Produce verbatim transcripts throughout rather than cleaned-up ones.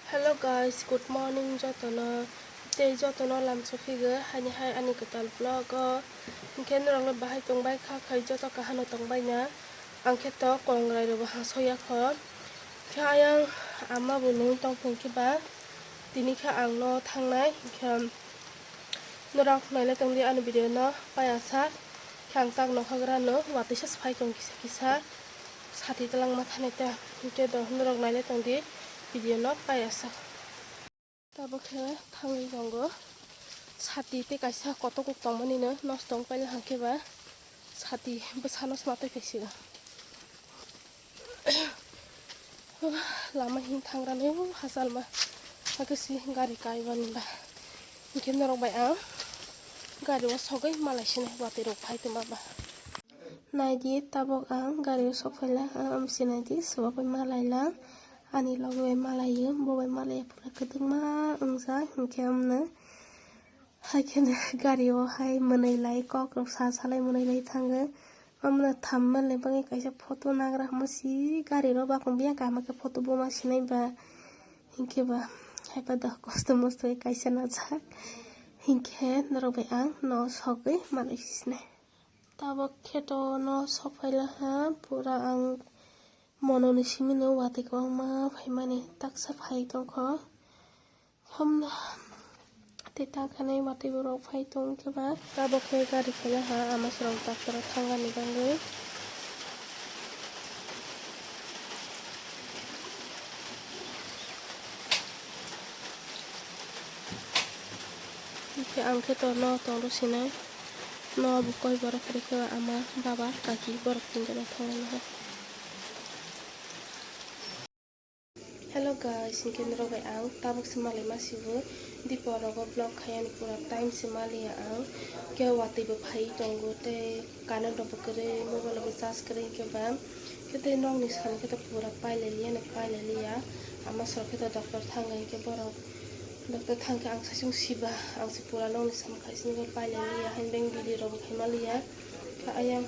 Hello guys, good morning jotono. Tei jotono lamsokhigo haini hai ani kwtal vlog o. Hinkhe norokno bahai tongbai kha khai joto kahano tongbaina. Ang khe to kongrai rokbo hasokya kho. Khe ayang ama bo nung tongthong khe ba tini khe ang no thangnai. Hinkhe norok nailai tongdi ani video no paiya sak. Khe ang tak nokhagra no watwi sa phai tong kisa kisa. Sati twlangma thani ta. Hinkhe do norok nailai tongdi video no paiya sak. Tabuk khe thangwi tongo. Sati tei kaisa kotok kuk tongmani no nosto wng paila hwnkhe ba sati bwsano swnatwi kaisa. Lama hin thangrani o hachalma hakhe si gari kaibani ba. Hinkhe norok bai ang gari o sogwi malai sini watwi rok phai tongma ba. Naidi tabuk ang gari o sok phaila ang amsi naidi swbagwi malai lang. Ani logi bai malaiyo, bo bai malaiya pura kwdwkma wngjak, hinkhe amno. Haikheno gari o hai mwnwi lai kok rok sa salai mwnwi lai thango. Amno thammani bagwi kaisa photo nagra hwnma si gari rok bakung biyang kaham khe photo buma sinai ba. Hinkhe ba haiba da kosto mosto khe kaisa najak. Hinkhe norok bai ang no sogwi malai sinai. Tabuk kheto no sok phaila ha pura ang. Mononi simi no watwi kwbangma phaimani taksa phai tongkho. Hamna tei tangkhanai watwi borok phai tongkhe ba. Tabuk khe gari khela ha ama srok doctor o thangani bagwi. Hinkhe ang khe to no tongdo sinai. No bo koi borok kwrwi khe ba ama baba kaki borok tinjana thangani ha. Hello guys, hinkhe norok bai ang tabuk se malai masibo, dipor rogo vlog khaiyani pura time se maliya ang, khe watwi bo phai tongo tei current rok bo kwrwi, mobile rok bo charge kwrwi, hinkhe ba khe tei nokni salo khe to pura pailai liya no pailai liya, ama srok khe to doctor thang hinkhe borok doctor thang khe ang saichung siba, ang se pura nokni salo khai sini pailai liya, haino beng video rok bo khai maliya. Ayang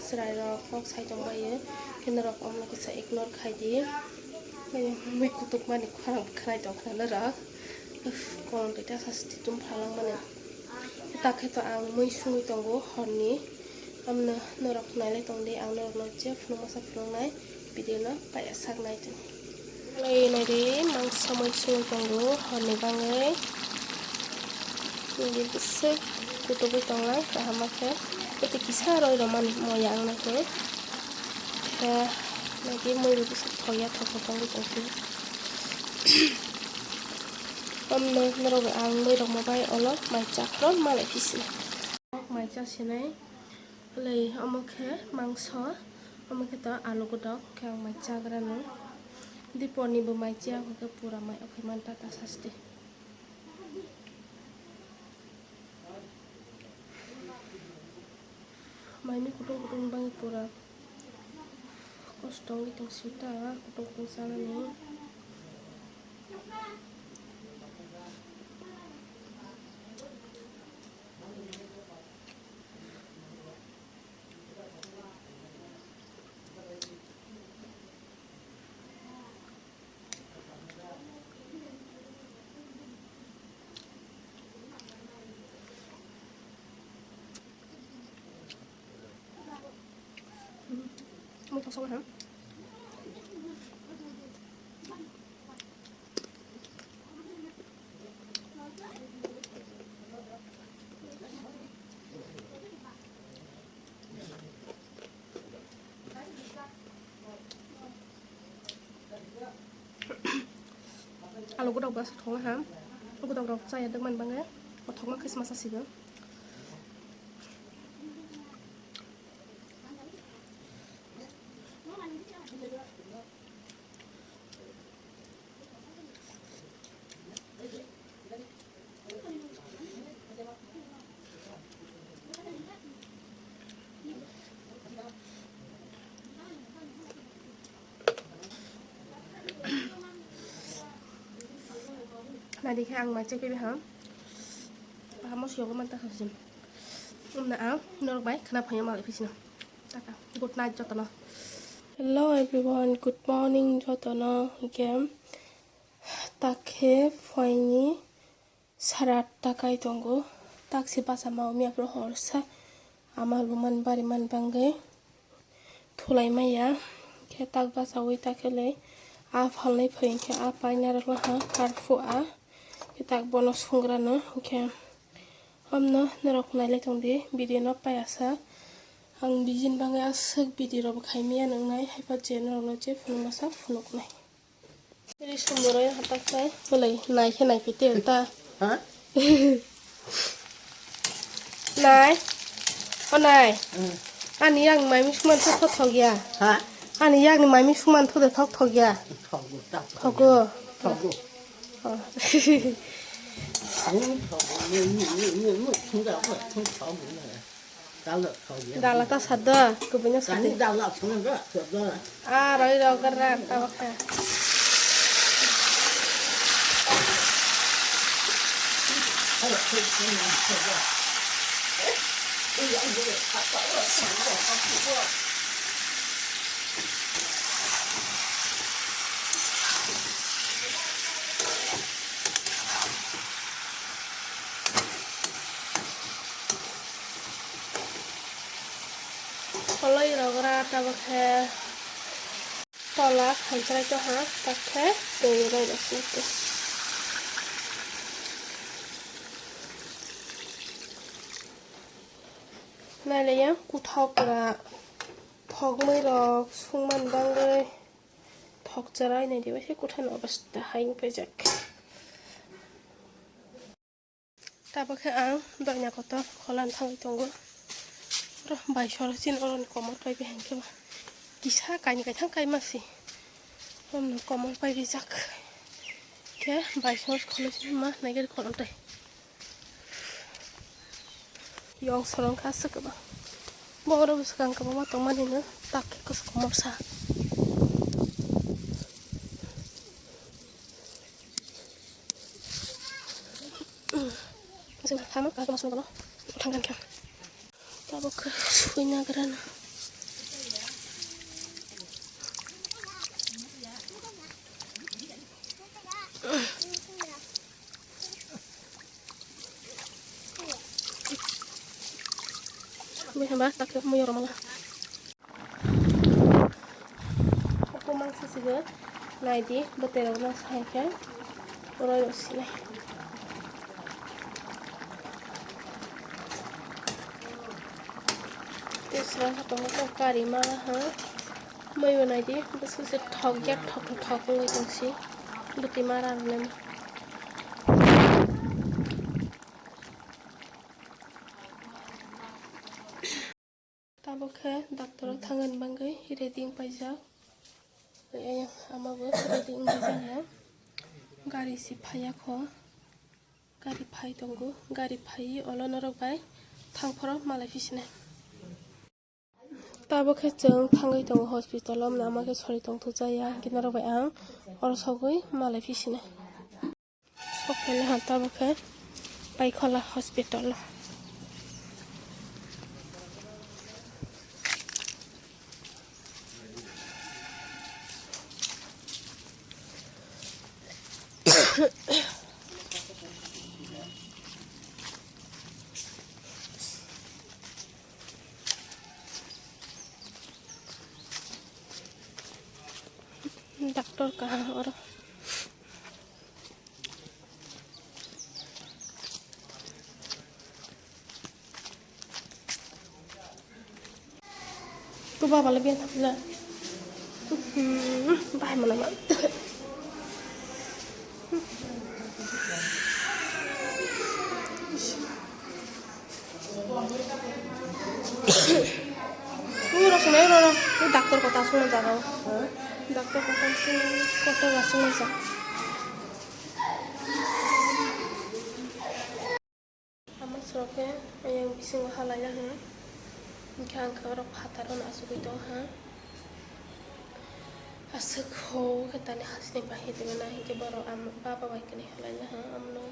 chwrai rok kok sai tong baio, khe norok omo kisa ignore khai di. Ayang mui kutuk mani khorang khnai tong khna norok. Uff, kolom twi ta sa siti tum phalang mani. Ta khe to ang mui sungwi tongo horni. Amno norok nailai tong di, ang norok no je phunuk masa phunuknai. Video no paiya sak nai tong. Lai nai di mangsa mui sungwi tongo horni bangwi. Nini bwswk kutugwi tongnai kaham khe. Tei kisa roi rwmani moya wng nai khe. Khe nai di mui rok bwswk thoya thokma tongwi tong khe. Omno norok ang mui rok mobai olo mai chakro malai phi sinai. Mai cha sinai. Lai omo khe mangso, omo khe to alu godok, khe ang mai chagra no. Dipor ni bo mai cha, hwnkhe pura mai okhai man ta ta sasti. Mai ni kutung kutung bangwi pura kosto wngwi tong sita, kutung kutung chanani. Mui kosong ha. Alu godok ba sa thongla ha. Godok rok chaya dwk man bangwi. Kothokma khe sma sa sigo. Nadi khe ang mai chekwi ha. Bahamo siyok man ta khasin. Umna ang norok bai khna phayo malai phisina. Tata. Good night jotono. Hello everyone, good morning jotono. Again. Tak khe phoini sara atta kai tongo. Tak se bacha ma omi aphuru horsa ama luman bari man bangwi thulai maya. Khe tak bachawi tak khe le a phalnai phai khe a paina rok ha karphu a. Khe tak bono sungrano khe hamno norok nailai tongdi video no paiya sa. Ang bijin bangwi aswk video rok bo khai maya nwngnai haipa je norok no je phunuk masa phunuknai. Ri sumuroi hatak khai. Bolai nai khe nai phi te ta. Ha? Nai. O nai. Hmm. Ani yang mai mi suman thok thok thok ya. Ha? Ani yang ni mai mi suman thok thok thok ya. Thogo, ta. Thogo. Thogo. Oh. Hmm, thogo. Ni, ni, ni, ni, ni, thung da, thung thogo na. Dala ta sadda, kubui no sadda. Dala songna da, sadda. Ah, roi rok rak ta bakha. Kholoi rok ra tabok khe tola khamchrai tongha, tak khe twi bai rw sini. Nailaiya kuthok pura thokmwi rok sungmani bangwi thokcharai naidi bai se kuthani obostha hai wng paijak. Tabok khe ang doina kotor kholan thangwi tongo. Oro baisor chini oroni komor paibi hinkhe ba kisa kaini kaithang kaima si. Omni komor paibijak. Khe baisor kholo chini ma naigari kolom tai. Yong sorong kha aswk kwbang. Bo oro bwswkang kwbangma tongmani no tak khe kwchwk komor sa. Jeng thama ka tama songno thang thang khe. Tabok khe suina gran. Bihamba tak mui oro mala. Opo mangsa sigo naidi bwtwi rok no sai khe oro rw sinai. Tei srang khe tongo kari mala ha. Mui bo naidi bwswk se thok ya thok thok wngwi tong si bwtwi mara rwnani. Tabok khe doctor o thangani bagwi ready wng paijak. Tei ayang ama bo ready wng paijak no. Gari se phaiya kho. Gari phai tongo. Gari phaiwi olo norok bai thang phoro malai phi sinai. Tabok khe chwng thangwi tongo hospital o, ama khe sori tong thujaya. Hinkhe norok bai ang oro sogwi malai phi sinai. Sok phailaha tabok khe Paikhola hospital o. Doctor kaha oro. Tu baba le biya thapla. Hmm, bahai mana ma. Ui rok swnai ro ro. Ui doctor kota swnai jaga o. Doctor kota swnai kota ba swnai sa. Ama srok khe ayang bisingo halai na hwn. Hinkhe ang khe oro phataro no achugwi tong ha. Aswk ho khe tani hasini bahai tongwi na hinkhe borok ama baba bai kwnwi halai na ha amno.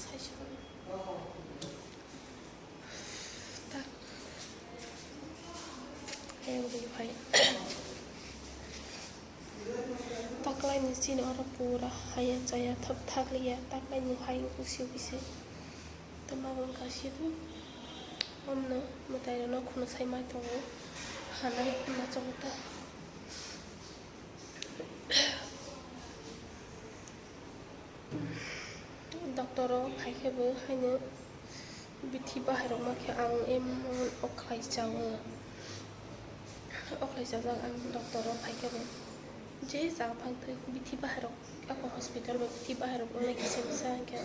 Saisuk. Tak. Ayang bini phai. Tak Klaini chini oro pura haya chaya thok thakliya, taklaini hai usi usi. Tama wngkha sidu. Omno mwtai rokno khunu sai mai tongo. Hanai ma chongo ta. Doctor o phaikhe bo haino bithi bahairok ma khe ang emon okhlai chao. Okhlai chajak ang doctor o phaikhe bo. Je chang phang thwi bithi bahairok ako hospital bo bithi bahairok wngnai kisa misa hwnkhe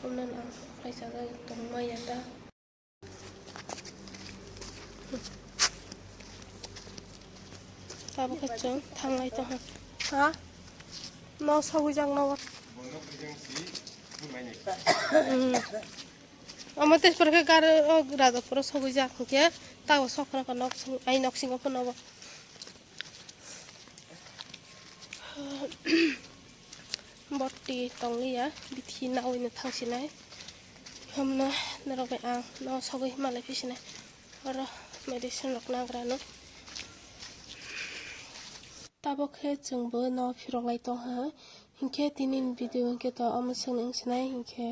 omno ang okhlai chajak tongmaya ta. Tabuk khe chwng thanglai tongkha. Ha? No sogwi jak no. Hmm. Omo tei pore khe gari o Rajapuro sogwi jak hwnkhe tabo sok phano kha nok sing, ai nok singo phano bo. Boti tongliya, bithi nawi no thangsinai. Hamna norok bai ang no sogwi malai phisinai. Oro medicine rok nagra no. Tabuk khe chwng bo no phirok lai tongha. Hinkhe tini ni video hinkhe to omo swngni wngsinai hinkhe.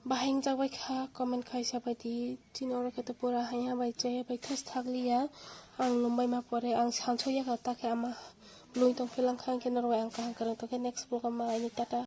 Bahai wngjak bai kha, comment khai sa bai di. Chini oro khe to pura haiya bai chaya bai thas thakliya. Ang nwng bai ma pore ang sanso ya kha, ta khe ama loi tong philang kha, hinkhe norok bai ang kaham kwrwng tong khe next vlog o ma laini, tata.